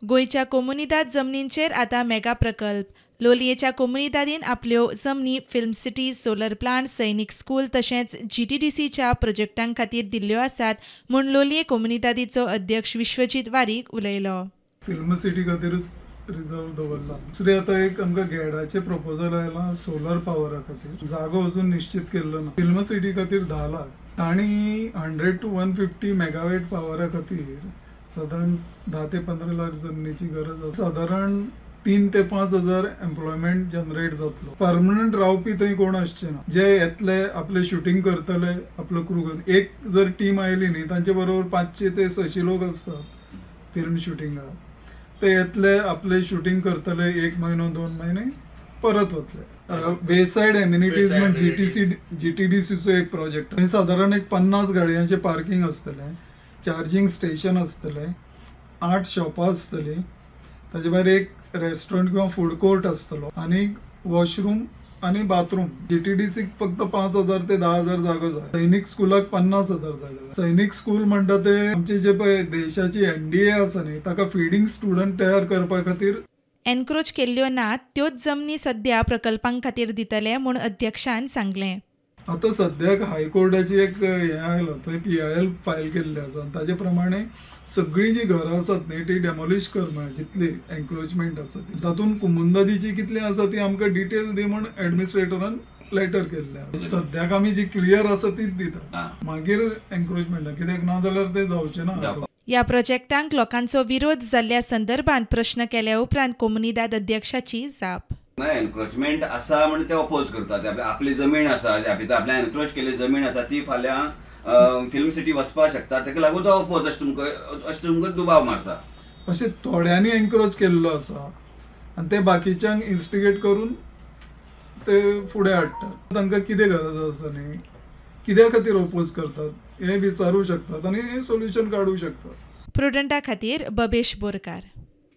गोंयच्या कोमुनिदाद जमनींचेर आतां मेगा प्रकल्प. लोलयेच्या कोमुनिदादीन आपल्यो जमनी फिल्म सिटी, सोलर प्लांट, सैनिक स्कूल तशेंच जीटीडीसीच्या प्रोजेक्टां खातीर दिल्ल्यो आसात म्हूण लोलये कोमुनिदादीचो अध्यक्ष विश्वजीत वारीक उलयलो. फिल्म सिटी खातीरच रिजर्व दवरला. दुसरी आतां एक आमकां गेडाचें प्रपोजल आयलां सोलर पावरा खातीर, जागो अजून निश्चित केल्लो ना. फिल्म सिटी खातीर 10 लाख तांणी 100 to 150 megawatt पावरा खातीर सादारण 10 ते 15 लाख जमनीची गरज आसा. सादारण 3 ते 5 हजार एम्प्लॉयमेंट जनरेट जातलो. परमनंट रावपी थंय कोण आसचे ना, जे येतले आपले शुटींग करतले, आपलो क्रू. एक जर टीम आयली न्ही तांचे बरोबर 500 ते 600 लोक आसतात फिल्म शुटिंगाक. ते येतले आपले शुटींग करतले, 1 म्हयनो 2 म्हयने परत वतले. वेसायड एम्युनिटीज म्हण जीटीडीसीचो एक प्रोजेक्ट. थंय सादारण एक 50 गाडयांचें पार्किंग आसतलें, चार्जिंग स्टेशन आसतलें, 8 शॉपां आसतलीं, ताजे भायर एक रेस्टॉरंट किंवा फूड कोर्ट आसतलो आनी वॉशरूम आनी बाथरूम. जीटीडीसीक फक्त 5,000 ते 10,000 जागो जाय. सैनिक स्कुलाक 50,000 जागो जाय. सैनिक स्कूल म्हणटा ते आमचे जे पळय देशाची एनडीए आसा न्ही ताका फिडिंग स्टुडंट तयार करपा खातीर एनक्रोच केल्ल्यो नात त्योच जमनी सध्या प्रकल्पां खातीर दितले म्हूण अध्यक्षान सांगलें. आतां सद्याक हायकोर्टाची एक हें आयलां, थंय PIL file केल्लें आसा आनी ताजे प्रमाणे सगळीं जी घरां आसात न्ही ती डेमोलिश कर म्हळ्यार जितली एन्क्रोचमेंट आसा ती, तातूंत कुमुंदादीची कितली आसा ती आमकां डिटेल दी म्हूण एडमिनिस्ट्रेटरान लेटर केल्लें आसा. सद्याक आमी जी क्लियर आसा तीच दिता, मागीर एन्क्रोचमेंटा कित्याक ना जाल्यार तें जावचें ना. ह्या प्रोजेक्टांक लोकांचो विरोध जाल्ल्या संदर्भात प्रश्न केल्या उपरांत कोमुनिदाद अध्यक्षाची जाप. ना एन्क्रोचमेंट आसा म्हण ते अपोज करतात. आपली जमीन आसा, आपल्या एन्क्रोच केल्ली जमीन आसा ती फाल्यां फिल्म सिटी वचपाक शकता, ताका लागून तो अपोज अशें तुमकां अशें तुमकां दुबाव मारता. अशें थोड्यांनी एन्क्रोच केल्लो आसा आनी ते बाकीच्यांक इन्स्टिगेट करून ते फुडें हाडटात. तांकां कितें गरज आसा न्ही, कित्या खातीर अपोज करतात हें विचारूं शकतात आनी हें सोल्युशन काडूं शकतात. प्रुडंटा खातीर बबेश बोरकार.